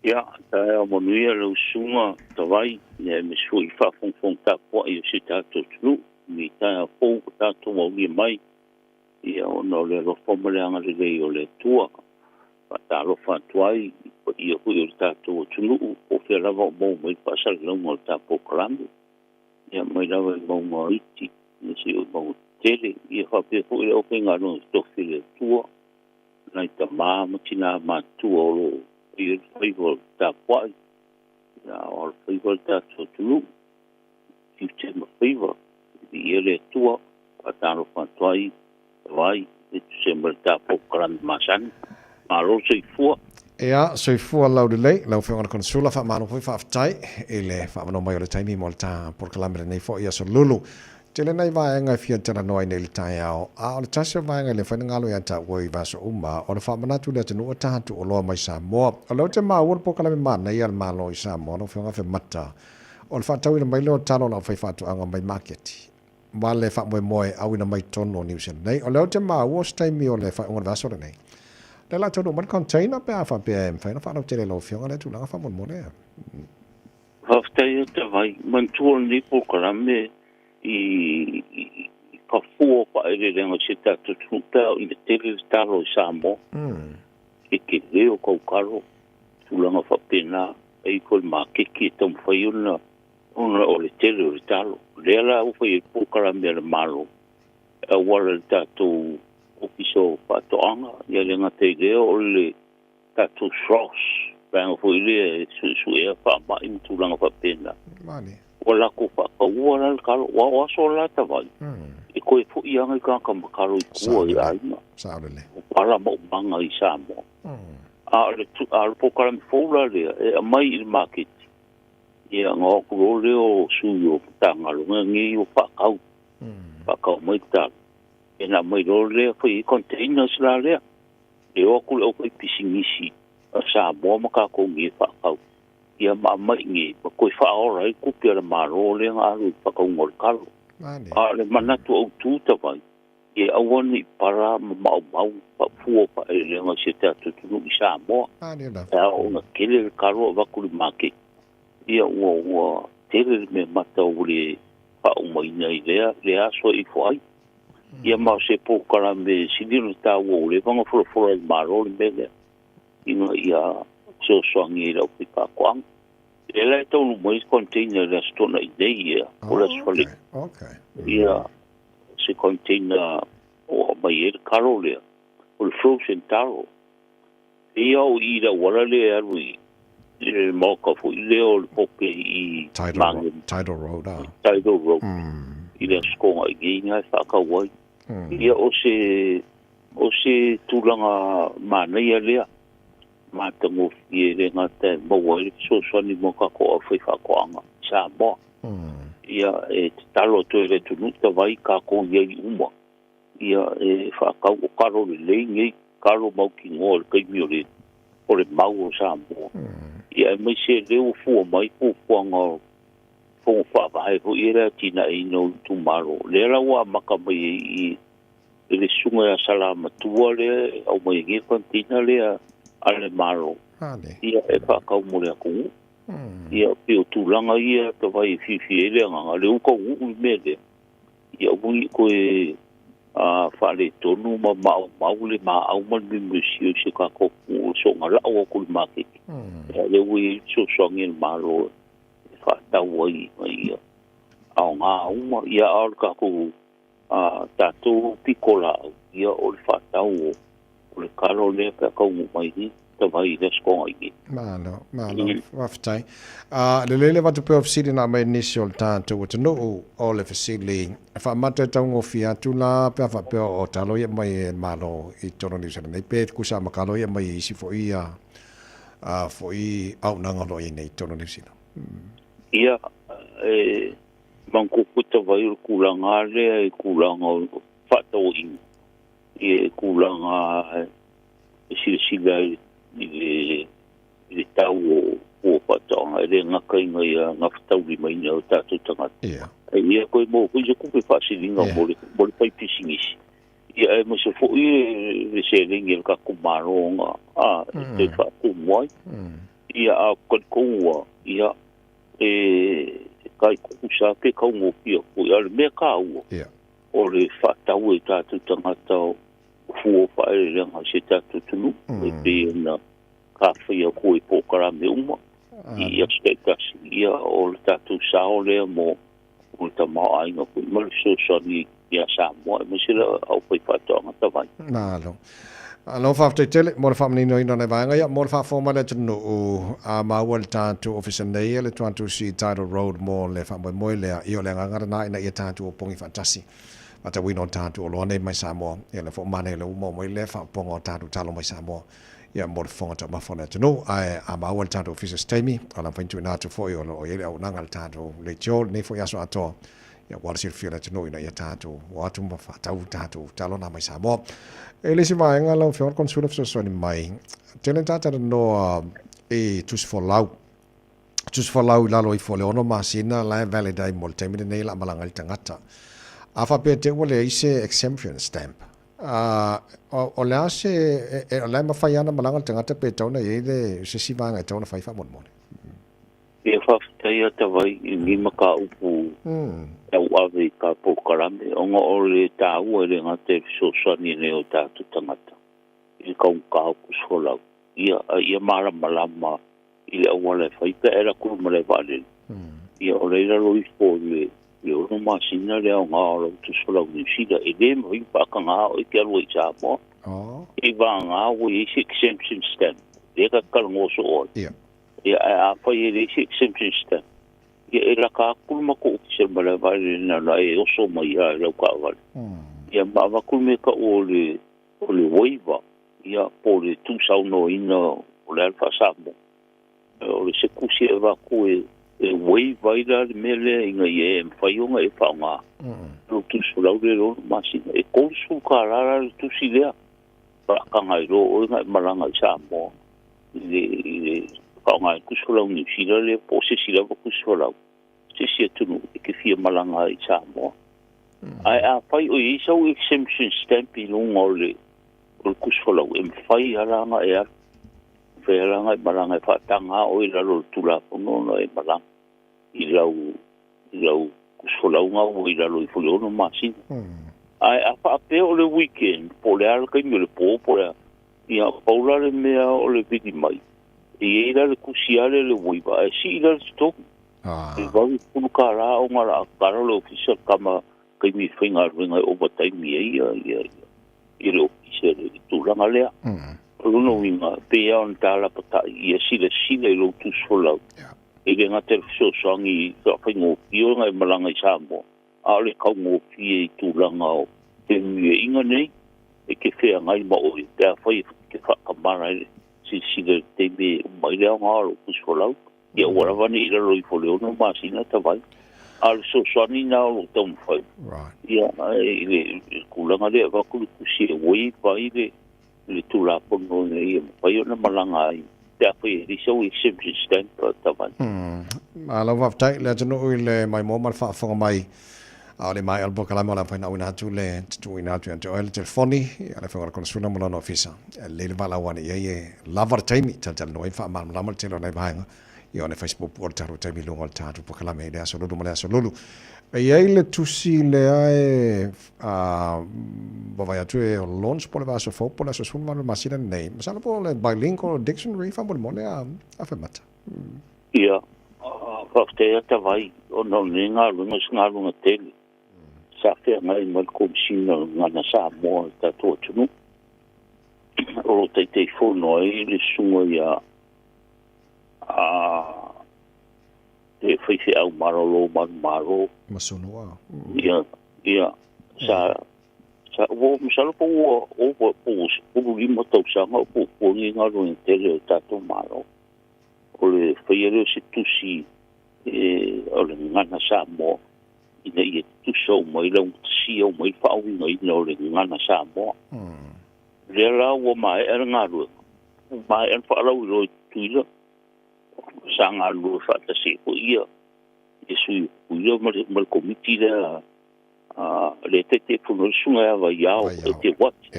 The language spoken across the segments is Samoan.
Ia, taeao manuia lau susuga Tavai, ia aemaise foi i faafogafoga tapuai o si o tatou atunuu i lenei taeao fou ua tatou aulia mai, ia ona o le alofa ma le agalelei o le Atua. Faatalofa atu ai i paia foi o le tatou atunuu po o fea lava o maua mai le faasalalauga o le ta polokalame, ia mai lava i mauga iti ia seia oo i mauga tetele, ia faapea foi le aufaigaluega totofi a le Atua, nai tama ma tina matutua o lo o faia le faiva o le tapuai, a o alofaiva le tatou atunuu, tiute ma faiva. Viia le Atua. Faatalofa atu ai, Tavai, e tusa ma le tatou polokalame masani. Malo le soifua. Ia, soifua laulelei, lau Afioga i le Konesula, faamalo foi faafetai i le faavanoa mai o le taimi mo le ta polokalame lenei foi aso Lulu. Tele nai vaega e fia talanoa ai nei i le taeao, a o le tasi o vaega e le mafai ona galo ia taua i vaiaso uma, o le faamanatu i le atunuu o tatou oloa mai Samoa. O lea ou te maua le polokalame manaia a le Malo i Samoa, lau Afioga Afemata, o le faatauina mai lea o talo a le aufaifaatoaga mai maketi ma le faamoemoe e auina mai totonu o Niu Sila nei. O lea ou te maua o se taimi o le faaiuga o le vaiaso lenei, lea o le a taunuu mai le container pe a faapea e mafai ona faalautele e lau Afioga lea tulaga faamolemole. Faafetai e Tavai. Manatua lenei polokalame i ka fua o faaeleeleaga o si o tatou atunuu pe a oo ina tele le talo i Samoa. E tele o kaukalo, tulaga faapena, e i ai foi le maketi e taumafai ona ona o le tele o le talo. O lea la ua fai ai le polokalame a le Malo e auala i le tatou Ofisa o Faatoaga, ia le gata i lea o le tatou SROS, vaega foi lea e suesuea faamai ma tulaga faapena. Ua latou faataua la le talo, aua o aso la Tavai, e toe foi lava nai tagata ma talo i tua i aiga, o pala ma umaga i Samoa. A o le polokalame fou la lea e aumai i le maketi, ia ona o atu loa lea o sui o Matagaluega nei o faatau, faatau mai le talo, ia ona aumai loa lea fai ai containers la lea. E o atu le aufaipisinisi a Samoa ma tatou nei e faatau, ia ma aumai i inei ma toe faaola ai tupe a le Malo lea na alu i le faatauga o le talo. A o le manatu autu Tavai, ia aua ne i pala ma maumau fua o faaeleeleaga a si o tatou atunuu i Samoa. E ao ona tele le talo avatu i le maketi, ia ua tele le mea mata ua le faaumaina i lea aso e ifo ai. Ia ma o se polokalame sili ona taua ua leva ona folafola e le Malo le mea lea ina ia fesoasoani ai i le aufaifaatoaga. Lea la e taunuu mai le container i le Aso Toonai nei ia, po o le Aso Faraile. Ia, se container o aumai ai le talo lea, o le frozen talo. Ia o i le auala lea e alu i le maota foi lea o le pope i Magemu. Tidal Road, ah. Tidal Road. I le Aso Toonai nei na e faatau ai. Ia o se, o se tulaga manaia lea, matagofie le gata e maua ai le fesoasoani mo tatou aufaifaatoaga i Samoa. Ia e tatalo atu ai i le atunuu, tavai tatou i ai uma. Ia e faatau o talo lelei nei, talo mautinoa i le taimi o le o le mau o Samoa. Ia aemaise lea ua fua mai fuafuaga o fono faavae foi ia le atinaeina o itumalo. Lea la ua amata mai ai i i le susuga ia Salamatua lea e aumai ai nei le container lea a le Malo ia e faatau mo le atunuu. Ia pei o tulaga ia tavai e fiafia ai le agaga, lea ua taunuu le mea lea. Ia aua ne i toe faaletonu ma maumau le maau ma le miumiusia o si o tatou atunuu e soona lau atu i le maketi. Ia lea ua i ai le fesoasoani a le Malo e faatau ai ina ia aoga uma. Ia a o le tatou tatou pitolaau, ia o le faatau o le talo lea pe a taunuu mai i Tavai i le Aso Toonai nei. Malo, malo, faafetai. Lelei le avatu pea o fesili na aumai e nisi o le tatou atunuu, o le fesili, e faamata e taugofie atu la pe a faapea o talo ia e aumai e le Malo i totonu o Niu Sila nei, pe tusa ma talo ia e aumai e isi foi foi auaunaga o lo o i ai nei i totonu o Niu Sila? Ia, e manatua foi Tavai o le tulaga lea i tulaga o faatauaiga, ia i tulaga e silasila ai i le tau o fua faatoaga, e le gata ina ia gafataulimaina o tatou tagata. Ae ia toe maua foi se tupe faasiliga mo le faipisinisi, ia aemaise foi le seleni a le tatou Malo e toe faatumu ai. Ia a kalikoua ia e kai kukusa ke kaugofie fo'i a o le mea kāua o le fa'atau e tatou tagata o fua o fa'aeleeleaga i se tatou atunuu e pei ona tafaia atu ai polokalame uma i aso ta'itasi ia o le tatou sao lea mo le tamaoaiga fo'i ma le fesoasoani iā Samoa aemaise le aufai fa'atoaga tavai. Malo. Malo faafetai tele mo le faamaninoina o nai vaega ia mo le faafofoga mai le atunuu a maua le tatou ofisa nei le Tuatusi Title Road mo le faamoemoe lea ia o le agaga lena ina ia tatou opogi faatasi faatauina o tatou oloa nei mai Samoa ia le foi manaia lea ua maua mai le faapopoga o tatou talo mai Samoa ia mo le fofoga taumafa o le atunuu ae a maua le tatou ofisa se taimi o le a mafai ona tuuina atu foi o lo o i ai le auaunaga a le tatou leitio lenei foi aso atoa ia aua le silafia e le atunuu ina ia tatou o atu ma faatau tatou talo na mai Samoa. E le isi vaega lau Afioga i le Konesula fesoasoani mai, tele na talanoa i tusi folau. Tusi folau i lalo ifo o le 6 masina la e valid ai mo le taimi lenei la malaga ai le tagata. A faapea te ua leai se exemption stamp, o le a se, o la e mafai lava ona malaga le tagata pe tatau ona i ai le se isi vaega e tatau ona fai faamolemole? Ia faafetai ata vai i ni mataupu tauave i ka polokalame ona o le tāua e le gata i le fesoasoani nei o tatou tagata i le taugata o tusi folau ia a ia malamalama i le auala e fai pe a e alu atu i le malae vaalele ia o la e i lalo ifo i le 6 masina le aoga o lau tusi folau Niu Sila e lē mafai ona faatagā oe e te alu ai i Samoa e vagā ua i ai se exemption stamp lea ta te talanoa soo ai. Ia, ae afai e leai se exemption stamp, ia e laka atu le matou ofisa i le malae vaalele na ona e oso mai lava i lau taavale. Ia ma avatu le mea tau o le o le waiver, ia po o le tuusaunoaina o le a le faa-Samoa. O le se tusi e avatu e e waive ai la le mea lea ina ia e mafai ona e faaaoga lou tusi folau lea i le 6 masina. E $30 la le tusi lea faataga ai loa oe na e malaga i Samoa i le i le faaaoga ai tusi folau Niu Sila lea po o se isi lava tusi folau se isi atunuu e te fia malaga ai i Samoa. Ae afai o i ai sau exemption stamp i luga o le o le tusi folau e mafai lava la ona e alu, mafai lava la ona e malaga e faataga oe i lalo o le Tulafono ona e malaga i lau i lau tusi folauga ua i lalo ifo i le 6 masina. Ae a faapea o le weekend po o le a le taimi o le po po o le a, ia pau la le mea o le vili mai, e i ai la le tusi lava lea le waiver ae sii la le totogi. E $80 ona o le a tatalo le ofisa le tama taimi e faigaluega e ovataimi ai ia ia ia le ofisa i le tulaga lea. O lona uiga, pei lava ona ta lapatai ia silasila i lou tusi folau. E le gata i le fesoasoani i faafaigofie ona e malaga i Samoa, a o le taugofie i tulaga o fenumiaiga nei e te feagai ma oe pe afai e te faatamala i le silasila i le taimi e uma ai le aoga o lou tusi folau. Ia ua lava nei i lalo ifo o le 6 masina tavai. A o le fesoasoani lena o lo o taumafai ia i le tulaga lea e avatu le tusi e waive ai le le Tulafono ina ia mafai ona malaga ai pe afai e leai sau exemption stamp tavai. Malo faafetai le atunuu i le maimoa ma le faafofoga mai. A o le maea o le polokalame o le a mafai ona auina atu le tuuina atu ia te oe le telefoni a le Afioga i le Konesula ma lona ofisa. E lelei le valaau ane i ai e lava le taimi talatalanoa ai ma faamalamalama le tele o nai vaega ia ona e fai se puupuu o le tatou taimi i luga o le tatou polokalame i le aso Lulu ma le aso Lulu. E i ai le tusi lea e vaavaai atu e launch po o le vaiaso fou po o le aso 18 o le masina lenei. Masalo po o le bilingual dictionary faamolemole a Faimata. Ia, faafetai ata vai ona o lenei galuega o se galuega tele sa feagai ma le Komesina o le Gagana Samoa i le tatou atunuu. O lo o Taitaifono ai le susuga ia le faifeau malolo manumalo. Masunua. Ia, ia, sa, sa, ua masalo po ua ova po ua 15 tausaga o puapua lenei galuega tele o le tatou Malo. O le faia lea o se tusi e, o le Gagana Samoa ina ia tutusa uma ai, laugatasia uma ai le faauigaina o le Gagana Samoa. Lea la ua maea le galuega, ua maea le faalauiloa i Tutuila, sa galulue faatasi ai foi ia ia sui o Tutuila ma le, ma le komiti lea lea Taitaifono ai le Susuga ia Vaiao e te Wati.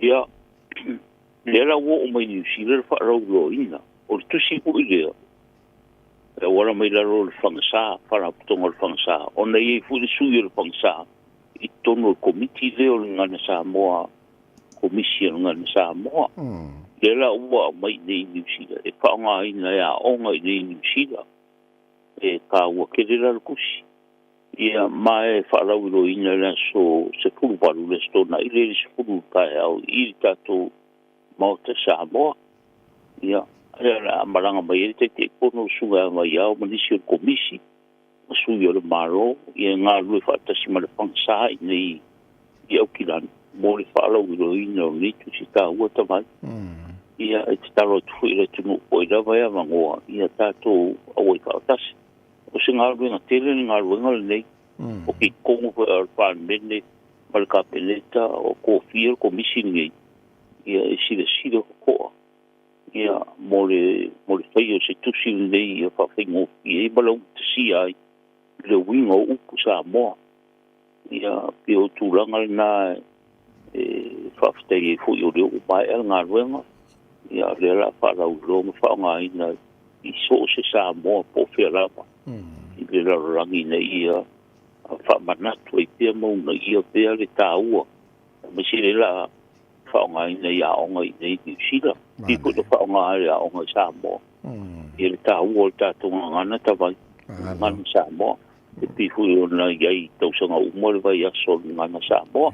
Ia, Lea la ua oo mai Niu Sila le faalauiloaina. O le tusi foi lea, e auala mai lalo o le Fagasā, Faalapotopotoga o le Fagasā, ona e i ai foi le sui o le Fagasā i totonu o le Komiti lea o le Gagana Samoa, Komisi o le Gagana Samoa. Lea la ua aumai i inei i Niu Sila, e faaaogaina e aoga i inei i Niu Sila. E taua tele la le tusi. Ia, ma e faalauiloaina i le aso 18, le Aso Toonai lea i le 10 i le taeao i le tatou Maota Samoa. Ia, lea o le a malaga mai ai le Taitaifono, le Susuga ia Vaiao ma nisi o le Komisi ma sui o le Malo, ia e galulue faatasi ma le Fagasā i inei i Aukilani mo le faalauiloaina o lenei tusi taua tavai. Ia, e tatalo atu foi i le atunuu po o ai lava e avanoa, ia tatou auai faatasi. O se galuega tele le galuega lenei. O ke totonu foi o le Palemene ma le Kapeneta o tofia le Komisi lenei, ia e silasila totoa ia mo le mo le faia o se tusi lenei ia faafaigofie ai ma laugatasia ai le uiga o upu Samoa. Ia pei o tulaga lena e faafetai ai foi o lea ua maea le galuega, ia o lea o le a faalauiloa ma faaaogaina i so o se Samoa po o fea lava i le lalolagi ina ia faamanatu ai pea ma uunaia pea le taua, aemaise lea o le a faaaogaina i aoga i inei i Niu Sila, pei foi ona faaaoga e aoga i Samoa, ia le taua o le tatou gagana tavai, gagana Samoa. E pei foi ona i ai i tausaga uma le vaiaso o le gagana Samoa.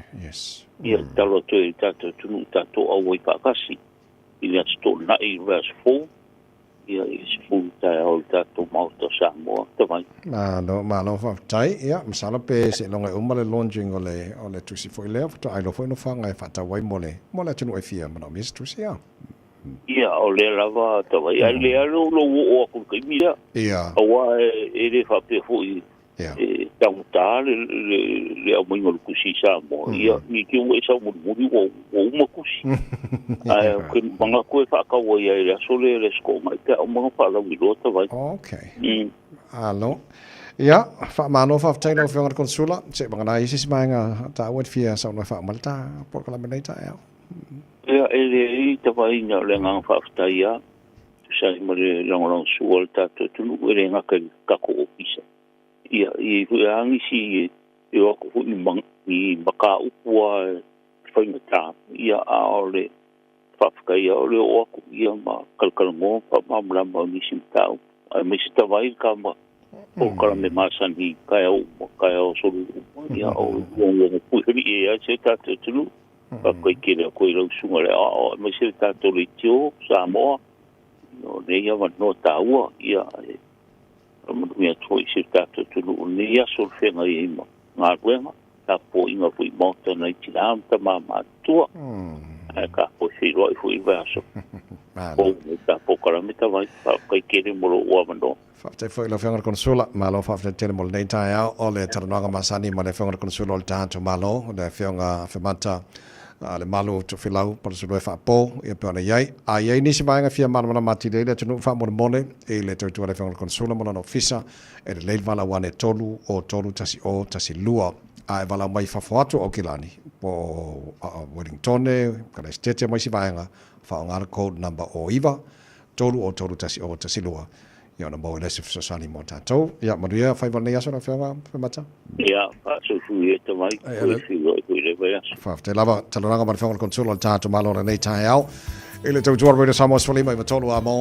Ia tatalo atu ai i le tatou atunuu tatou auai faatasi i le Aso Toonai i le vaiaso fou, ia i le 10 taeao i le tatou Maota o Samoa. Tavai. Malo, malo faafetai. Ia, masalo pe seiloga e uma le launching o le, o le tusi foi lea, faatoa iloa foi nofoaga e faatau ai mo le, mo le atunuu e fia manaomia se tusi, a. Ia, o lea lava tavai. Ai lea lou oo atu i le taimi lea. Aua e le faapea foi e taugata le aumaiga o le tusi i Samoa. Ia, ne i te i ua e saumolimoli ua uma tusi. Ae ou te manatu e faatau ai lava i le aso lea, le Aso Toonai pe a uma ona faalauiloa tavai. Okay. Alo. Ia, faamalo faafetai lau Afioga i le Konesula. Se i vagana ai se isi vaega taua e te fia saunoa e faauma le ta polokalame nei taeao. Ia, e leai tavaina o le agaga faafetai lava, tusa ai ma le lagolagosua o le tatou atunuu, e le gata i le tatou ofisa. Ia, e i ai foi lava nisi e o atu foi i mataupu lava e faigata, ia, a o le faafetai lava o le oo atu ia ma talatalanoa ma faamalamalama o nisi mataupu, aemaise tavai le tama polokalame masani i taeao uma, taeao solulu uma, ia, o le puialii ai lava si o tatou atunuu. Faafetai tele atu ai lau susuga i le aoao aemaise le tatou leitio Samoa o lenei avanoa taua. Ia, e faamanuia atu foi i si o tatou atunuu i lenei aso o le feagai ai ma galuega, tapuaiga foi i maota nai tina ma tama matutua. Ae tapuai feiloai foi i le vaiaso fou i le tatou polokalame tavai. Faafetai tele mo lou avanoa. Faafetai foi i lau Afioga i le Konesula. Malo faafetai tele mo lenei taeao o le talanoaga masani ma le Afioga i le Konesula o le tatou Malo, le Afioga Afemata Lemalu Tofilau Palusulue Faapo, ia pei ona i ai. A i ai nisi vaega e fia malamalama atili ai le atunuu faamolemole i le tautua a le Afioga i le Konesula ma lona ofisa, e lelei le valaau ane 3 o 3 1 o 1 2. A e valaau mai i fafo atu o Aukilani, po o Wellingtone, Karaisitete ma isi vaega, faaaoga le code number o 9 3 o 3 1 o 1 2. Ia ona maua ai lea se fesoasoani mo tatou. Ia manuia faiva o lenei aso lau Afioga Femata. Ia, faasoifua ia tamai, toe feiloai foi i le vaiaso. Faafetai lava, talanoaga ma le Afioga i le Konesula o le tatou Malo i lenei taeao. I le tautua Radio Samoa 15 i 3 a mo.